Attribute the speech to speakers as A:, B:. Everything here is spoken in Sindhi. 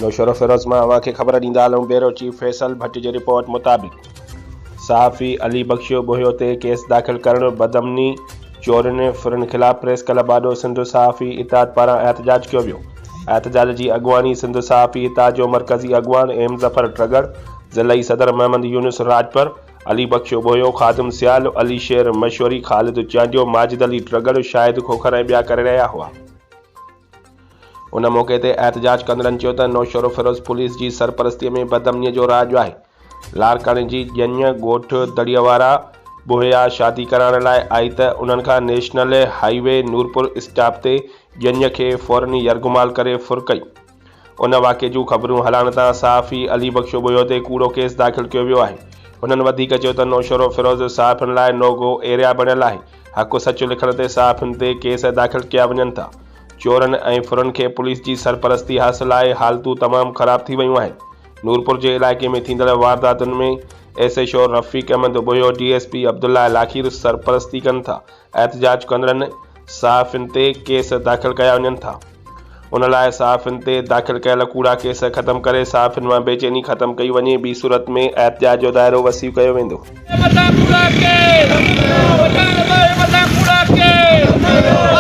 A: نوشهروفيروز مان اوهان کي خبر ڏيندا هلون بيورو چيف فيصل ڀٽ جي رپورٽ مطابق صحافي علي بخش ٻوهيو تي ڪيس داخل ڪرڻ، بدامني، چورين، ڦرن خلاف پريس ڪلب آڏو سنڌ صحافي اتحاد پاران احتجاج ڪيو ويو. احتجاج جي اڳواڻي سنڌ صحافي اتحاد جو مرڪزي اڳواڻ ايم ظفر ٽڳڙ، ضلعي صدر محمد يونس راڄپر، علي بخش ٻوهيو، خادم سيال، علي شير مشوري، خالد چانڊيو، ماجد علي ٽڳڙ، شاهد کوکر ۽ ٻيا ڪري رهيا هئا. ان موقعي تي احتجاج ڪندڙن چيو ته نوشهروفيروز پوليس جي سرپرستي ۾ بدامني جو راڄ آهي، لاڙڪاڻي جي ڄڃ ڳوٺ دڙي وارا ٻوهيا شادي ڪرائڻ لاء آئي ته انهن کان national highway Nurpur stop تي ڄڃ کي فورن يرغمال ڪري ڦر ڪئي. ان واقعي جون خبرون هلائڻ تان صحافي علي بخش ٻوهيو تي ڪوڙو ڪيس داخل ڪيو ويو آهي. هنن وڌيڪ چيو ته نوشهروفيروز صحافين لاء نو گو ايريا بڻيل آهي، حق سچ لکڻ تي صحافين تي ڪيس داخل ڪيا وڃن ٿا. چورن ۽ ڦرن کي پوليس جي سرپرستي حاصل آهي، حالتون تمام خراب ٿي ويون آهن. نورپور جي علائقي ۾ ٿيندڙ وارداتن ۾ S H O Rafiq Ahmed Bohio, D S P Abdullah Lakhair سرپرستي ڪن ٿا. احتجاج ڪندڙن صحافين تي ڪيس داخل ڪيا وڃن ٿا. ان لاء صحافين تي داخل ڪيل ڪوڙا ڪيس ختم ڪري صحافين مان بيچيني ختم ڪئي وڃي ٻي صورت ۾ احتجاج جو دائرو وسيع ڪيو ويندو.
B: مٿان ڪوڙا ڪيس پٺاڻ ٻاهي مٿان ڪوڙا ڪيس.